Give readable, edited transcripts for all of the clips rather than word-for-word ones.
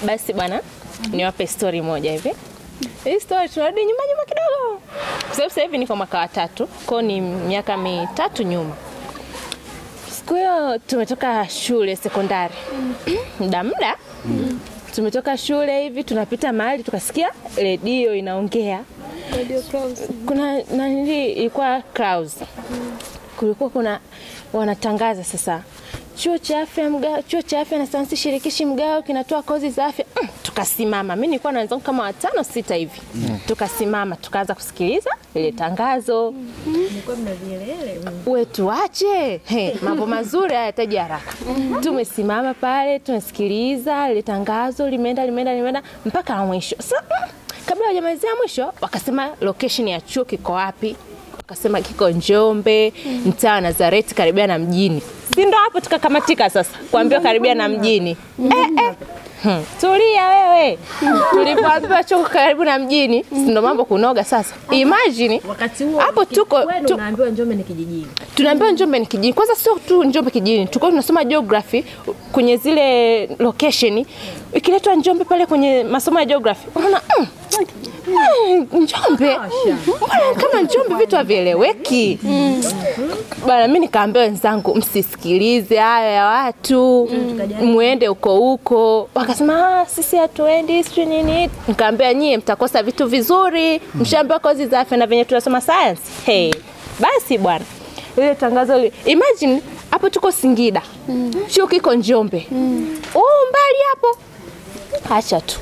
Basi bwana, niwape story moja hivi. Hii story tunarudi nyuma nyuma kidogo. Kwa sababu sasa hivi niko mwaka wa 3, kwa ni miaka 3 nyuma. Siku hiyo tumetoka shule sekondari. Muda tumetoka shule hivi tunapita mahali tukasikia redio inaongea. Radio Clouds. Kuna nani ilikuwa Clouds. Kulikuwa kuna wanatangaza sasa chuo cha afya mgao, chuo cha afya na sayansi shirikishi mgao kinatoa kozi za afya. Tukasimama. Mimi nilikuwa na wenzangu kama 5 6 hivi. Tukasimama tukaanza kusikiliza ile tangazo. Nilikuwa mna vielele. Wewe tuache. Mambo mazuri hayataji haraka. Tumesimama pale tunasikiliza ile tangazo limeenda mpaka mwisho. Sasa kabla hawajamalizia mwisho wakasema location ya chuo kiko wapi? Wakasema kiko Njombe, mtaa Nazareti karibia na mjini. Si ndo hapo tukakamatika sasa kuambiwa karibia na mjini. Tulia wewe. Tulipoambiwa chuo karibu na mjini, si ndo mambo kunoga sasa. Imagine wakati huo hapo tuko tunaambiwa Njombe ni kijijini. Tunaambiwa Njombe ni kijijini. Kwanza sio tu Njombe kijijini. Tulikuwa tunasoma geography kwenye zile location. Ikiletwa Njombe pale kwenye masomo ya geography. Unaona Njombe. Mbona kama Njombe vitu havieleweki? Bana mimi nikaambia wenzangu msisikilize haya ya watu, muende huko huko. Wakasema sisi hatuendi sisi nini. Nikaambia nyie mtakosa vitu vizuri, mshaambiwa kozi za afya na venye tunasoma science. Hey, basi bwana. Ile tangazo ile. Imagine hapo tuko Singida. Chuo kiko Njombe. Mbali hapo. Acha tu.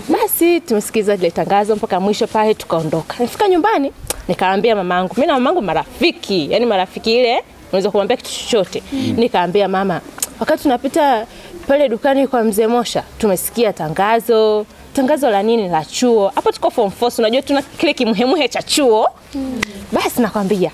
Basi tumesikiza ile tangazo mpaka mwisho pale tukaondoka. Nifika nyumbani nikaambia mamangu, mimi na mamangu marafiki, yani marafiki ile unaweza kumwambia kitu chochote. Nikaambia mama, wakati tunapita pale dukani kwa mzee Mosha, tumesikia tangazo. Tangazo la nini? La chuo. Hapo tuko form 4, unajua tuna kile kimuhemuhe cha chuo. Basi nakwambia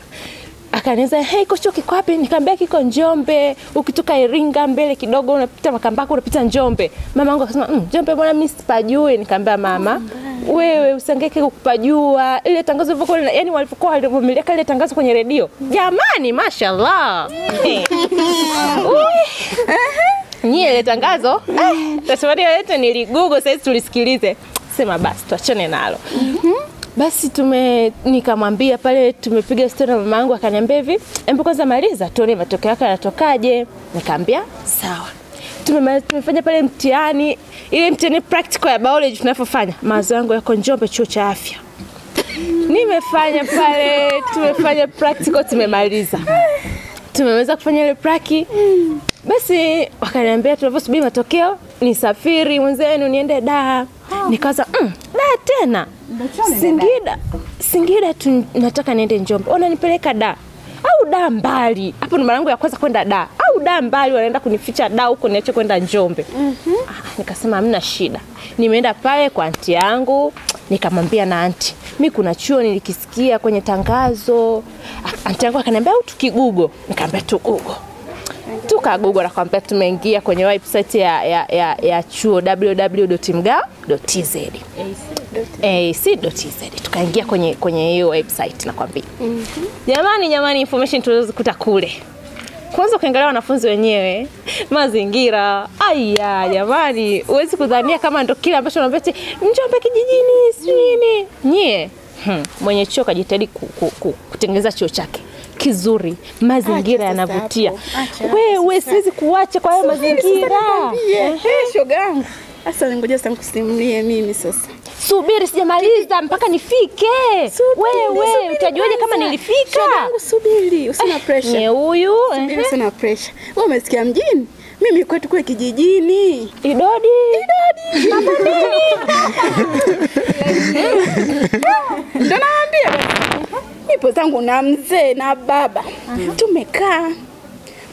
akaniuliza, "Hey, iko chuo kiko wapi?" Nikamwambia kiko Njombe, ukitoka Iringa mbele kidogo unapita Makambako unapita Njombe. Mamangu akasema, "Njombe bwana mimi sipajui." Nikamwambia mama, "Wewe usangeke kukupajua." Ile tangazo lilivyokuwa, yani walipokuwa walivumilia ile tangazo kwenye redio. Jamani, mashallah. Nyie ile tangazo, tatamani yote niligoogle sasa tulisikilize. Sema basi tuachane nalo. Basi nikamwambia pale tumepiga story na mamangu akaniambia hivi, "Hebu kwanza maliza tuone matokeo yako yanatokaje." Nikamwambia sawa. Tumefanya pale mtihani, ile mtihani practical ya biology tunafofanya. Mawazo yangu yako Njombe chuo cha afya. Nimefanya pale, tumefanya practical tumemaliza. Tumeweza kufanya ile praki. Basi wakaniambia tunavyosubiri matokeo nisafiri mwenzenu niende Dar. Nikaanza Dar tena. Singida tu nataka niende Njombe. Wananipeleka Dar. Au Dar mbali. Hapo ni mara yangu ya kwanza kwenda Dar. Au Dar mbali wanaenda kunificha Dar huko niache kwenda Njombe. Nikasema hamna shida. Nimeenda pale kwa anti yangu, nikamwambia na anti, mimi kuna chuo nilikisikia kwenye tangazo. Anti yangu akaniambia au tukigugo. Nikamwambia tugugo. Tukagugo na kwambia tumeingia kwenye website ya chuo www.mgao.tz. ac.tz. Tukaingia kwenye hiyo website nakwambia. Jamani information tulizozikuta kule. Kwanza ukiangalia wanafunzi wenyewe, mazingira, aya jamani, huwezi kudhania kama ndo kile ambacho unaambia eti Njombe kijijini, si nini. Nyie, mwenye chuo kajitahidi kutengeneza chuo chake kizuri, mazingira yanavutia. Wewe siwezi kuacha kwa hayo mazingira. Shoga yangu. Sasa ngoja sasa nikusimulie mimi sasa. Subiri sijamaliza mpaka nifike. Wewe utajuaje kama nilifika? Shoga yangu subiri, usina pressure. Ni huyu, subiri usina pressure. Wewe umesikia mjini? Mimi kwetu kule kijijini. Idodi. Mabondeni. Ndio naambia. Nipo zangu na mzee na baba. Tumekaa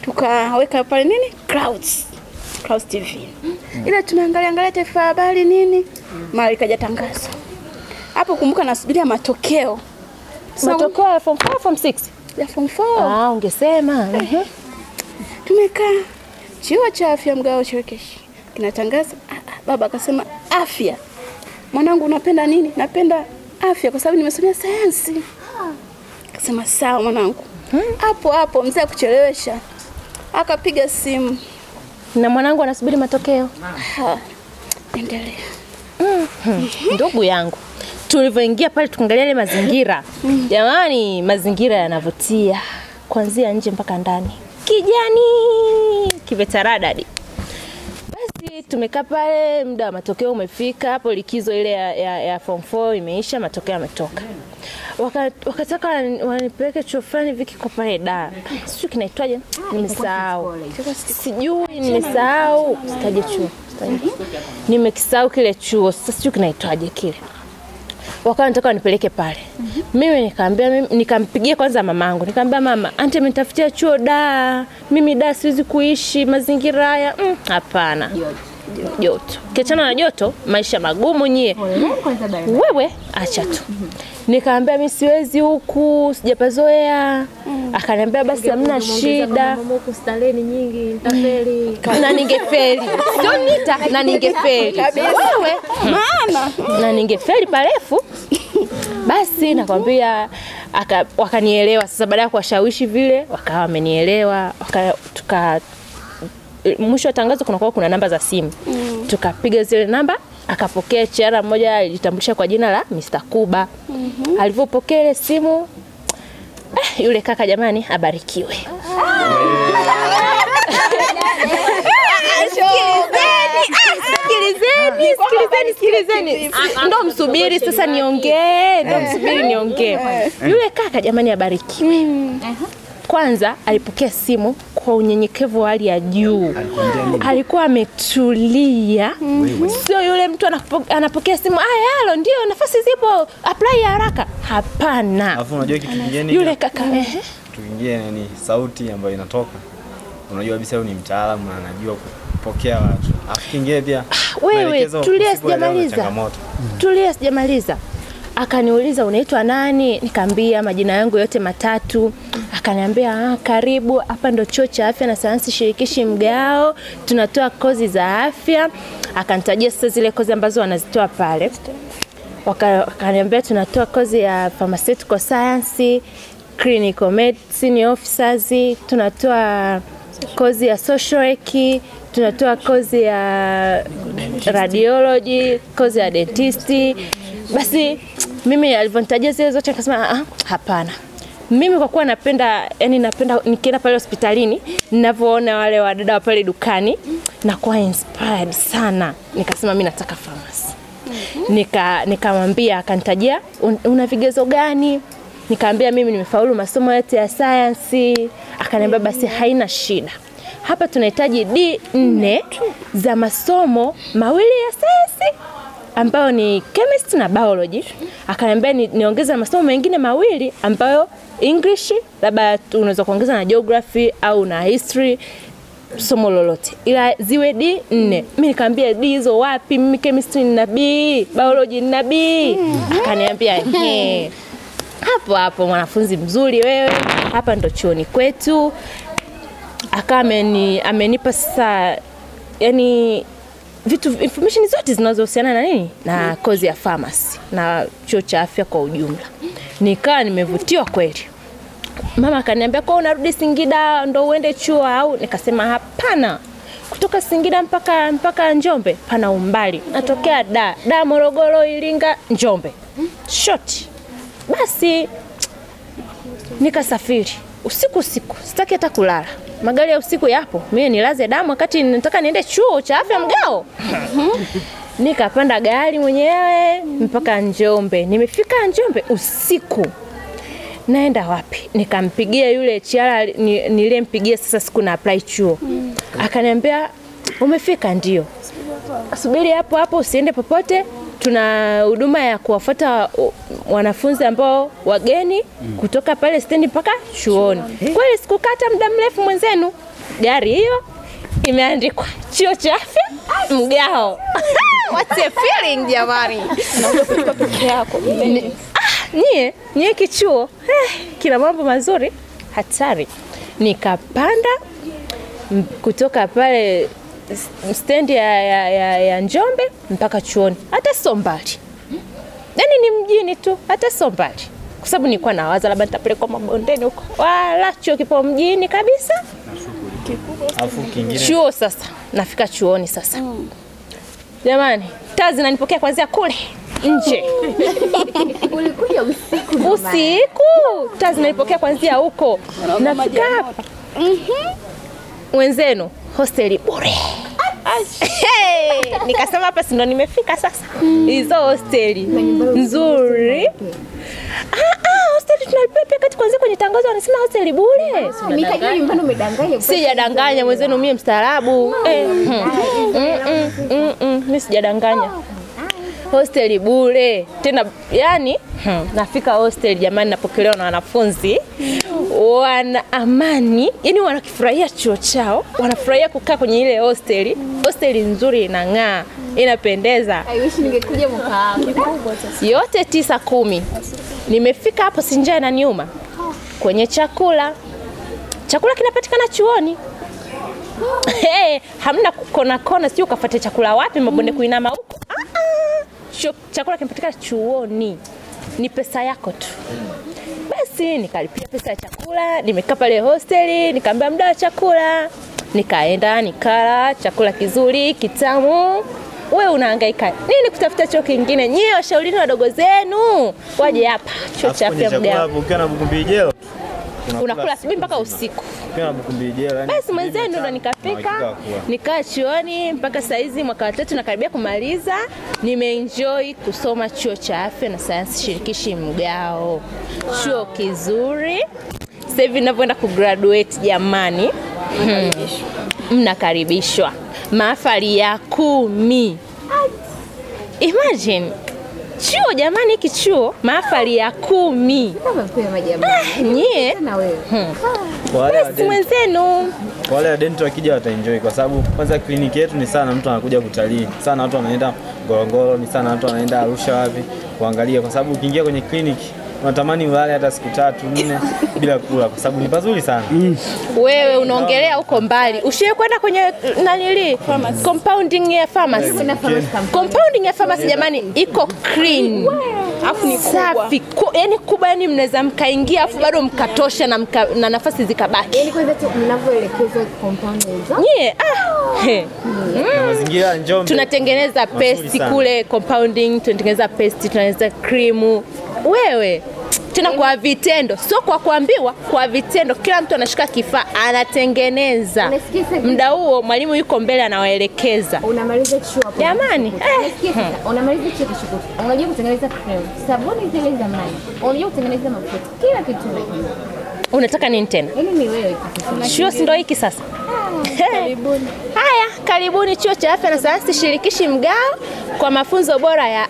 tukaweka pale nini? Clouds TV. Ila tunaangalia angalia taarifa habari nini? Mara ikaja tangazo. Hapo kumbuka nasubiria matokeo. Matokeo ya form 4 form 6? Ya form 4. Ungesema. Tumekaa chuo cha afya mgao shirikishi kinatangaza. Baba akasema afya. Mwanangu unapenda nini? Napenda afya kwa sababu nimesomea sayansi. Akasema sawa mwanangu. Hapo hapo mzee akuchelewesha. Akapiga simu. Na mwanangu anasubiri matokeo. Endelea. Ndugu yangu, tulivyoingia pale tukaangalia ile mazingira. Jamani, mazingira yanavutia kuanzia nje mpaka ndani. Kijani kimetaradadi. Basi tumekaa pale, muda wa matokeo umefika, hapo likizo ile ya form 4 imeisha, matokeo yametoka. Wakataka wanipeleke chuo fulani viki kwa pale da. Sijui kinaitwaje? Nimesahau. Sijui nimesahau. Sitaje chuo. Nimekisahau kile chuo. Sasa sijui kinaitwaje kile. Wakawa wanataka wanipeleke pale. Mimi nikamwambia, nikampigia kwanza mamangu. Nikamwambia mama, auntie amenitafutia chuo da. Mimi da siwezi kuishi mazingira haya. Hapana. Joto. Kiachana na joto, maisha magumu nyie. Wewe acha tu. Nikamwambia mimi siwezi huku, sijapazoea. Akaniambia basi hamna shida. Mama huku starehe nyingi, nitafeli. Na ningefeli. Sio nita na ningefeli. Wewe maana na ningefeli parefu. Basi nakwambia wakanielewa. Sasa baada ya kuwashawishi vile wakawa wamenielewa, tuka mwisho wa tangazo kuna namba za simu. Tukapiga zile namba, akapokea chara mmoja alijitambulisha kwa jina la Mr. Kuba. Alipopokea ile simu, yule kaka jamani abarikiwe. Sikilizeni. Ndo msubiri sasa niongee, ndo msubiri niongee. Yule kaka jamani abarikiwe. Kwanza alipokea simu kwa unyenyekevu wa hali ya juu. Alikuwa ametulia. Sio yule mtu anapokea simu, halo ndio nafasi zipo, apply haraka. Hapana. Alafu unajua kitu kingine yule kaka kitu kingine ni sauti ambayo inatoka. Unajua kabisa huyu ni mtaalamu na anajua kupokea watu. Alafu kingine pia wewe tulia sijamaliza. Tulia sijamaliza. Akaniuliza unaitwa nani? Nikamwambia majina yangu yote matatu. Akaniambia karibu, hapa ndo chuo cha afya na sayansi shirikishi Mgao, tunatoa kozi za afya. Akanitajia sasa zile kozi ambazo wanazitoa pale. Wakaniambia tunatoa kozi ya pharmaceutical science, clinical medicine officers, tunatoa kozi ya social work, tunatoa kozi ya radiology, kozi ya dentist. Basi mimi alivyonitajia zile zote nikasema hapana. Mimi kwa kuwa napenda, yani napenda nikienda pale hospitalini ninavyoona wale wadada wa pale dukani na kuwa inspired sana. Nikasema mimi nataka pharmacy. Nikamwambia, akanitajia una vigezo gani? Nikamwambia mimi nimefaulu masomo yote ya science. Akaniambia basi haina shida. Hapa tunahitaji D4 za masomo mawili ya science ambayo ni chemistry na biology. Akaniambia niongeze masomo mengine mawili ambayo English, labda unaweza kuongeza na geography au na history, somo lolote, ila ziwe D4. Mimi nikamwambia D hizo wapi? Mimi chemistry nina B, biology nina B. Akaniambia hapo hapo mwanafunzi mzuri wewe, hapa ndo chuoni kwetu. Akawa amenipa sasa yani vitu, information zote zinazohusiana na nini na kozi ya pharmacy na chuo cha afya kwa ujumla. Nikawa nimevutiwa kweli. Mama akaniambia kwa unarudi Singida ndo uende chuo au? Nikasema hapana. Kutoka Singida mpaka Njombe pana umbali. Natokea Da Morogoro, Iringa, Njombe. Short. Basi nikasafiri usiku, sitaki hata kulala. Magari ya usiku yapo. Mimi nilaze damu wakati nataka niende chuo cha afya Mgao. Nikapanda gari mwenyewe mpaka Njombe. Nimefika Njombe usiku. Naenda wapi? Nikampigia yule chiara nilimpigia sasa siku na apply chuo. Akaniambia umefika? Ndio. Subiri hapo hapo usiende popote. Tuna huduma ya kuwafuata wanafunzi ambao wageni kutoka pale stendi mpaka chuoni. Kweli sikukata muda mrefu mwenzenu. Gari hiyo imeandikwa chuo cha afya Mgao. What a feeling jamani. Peke yako. Nyie kichuo kina mambo mazuri hatari. Nikapanda kutoka pale stendi ya Njombe mpaka chuoni. Hata sio mbali. Yaani ni mjini tu, hata sio mbali. Kwa sababu nilikuwa nawaza labda nitapelekwa mabondeni huko. Wala chuo kipo mjini kabisa. Afu kingine. Chuo sasa, nafika chuoni sasa. Jamani, taa zinanipokea kuanzia kule nje. Ulikuja usiku. Usiku taa zinanipokea kuanzia huko. Nafika hapa. Wenzenu hosteli bure. Hey, nikasema hapa si ndo nimefika sasa. Hizo hosteli nzuri. Hosteli tunalipia pia kati kuanzia kwenye tangazo wanasema hosteli bure. Nikajua nyumbani umedanganya. Sijadanganya mwenzenu, mimi mstaarabu. Mimi sijadanganya. Hosteli bure. Tena yani nafika hosteli jamani, napokelewa na wanafunzi wana amani, yani wanakifurahia chuo chao, wanafurahia kukaa kwenye ile hosteli. Hosteli nzuri inang'aa, inapendeza. I wish ningekuja mwaka yote 9 10. Nimefika hapo si njaa inaniuma. Kwenye chakula. Chakula kinapatikana chuoni. Hey, hamna kona kona, sio ukafuate chakula wapi mabonde kuinama huko. Chakula kinapatikana chuoni. Ni pesa yako tu. Basi nikalipia pesa ya chakula, nimekaa pale hosteli, nikaambia muda wa chakula. Nikaenda nikala chakula kizuri, kitamu. Wewe unahangaika nini kutafuta chuo kingine? Nyie washaurini wadogo zenu waje hapa chuo cha afya Mgao. Ukiwa na buku mbili jela unakula asubuhi mpaka usiku. Ukiwa na buku mbili jela yani. Basi mwenzenu ndo nikafika, nikaa chuoni mpaka saizi mwaka wa 3 nakaribia kumaliza. Nimeenjoy kusoma chuo cha afya na sayansi shirikishi Mgao. Chuo kizuri. Sasa hivi ninavyoenda kugraduate jamani. Mnakaribishwa. Mahafali ya 10. Imagine. Chuo jamani, hiki chuo mahafali ya 10. Nyie na wewe. Basi mwenzenu. Wale wa dental wakija wataenjoy kwa sababu kwanza kliniki yetu ni sana mtu anakuja kutalii. Sana watu wanaenda Ngorongoro, ni sana watu wanaenda Arusha wapi kuangalia, kwa sababu ukiingia kwenye kliniki unatamani ulale hata siku 3 4 bila kula kwa sababu ni pazuri sana. Wewe unaongelea huko mbali. Ushiye kwenda kwenye nanili compounding ya pharmacy. Compounding ya pharmacy jamani iko clean. Afu ni safi. Yaani kubwa, yani mnaweza mkaingia afu bado mkatosha na na nafasi zikabaki. Yaani kwanza tu mnavyoelekezwa compounding. Nyie Na mazingira ya Njombe. Tunatengeneza paste kule compounding, tunatengeneza paste, tunatengeneza cream. Wewe tena kwa vitendo, sio kwa kuambiwa, kwa vitendo. Kila mtu anashika kifaa anatengeneza. Muda huo mwalimu yuko mbele anawaelekeza. Unamaliza chuo hapo. Jamani, unamaliza chuo kesho. Unajua kutengeneza cream, sabuni zile za maji. Unajua kutengeneza mafuta. Kila kitu unajua. Unataka nini tena? Yaani ni wewe tu. Chuo si ndio hiki sasa? Karibuni. Haya, karibuni chuo cha afya na sayansi shirikishi Mgao kwa mafunzo bora ya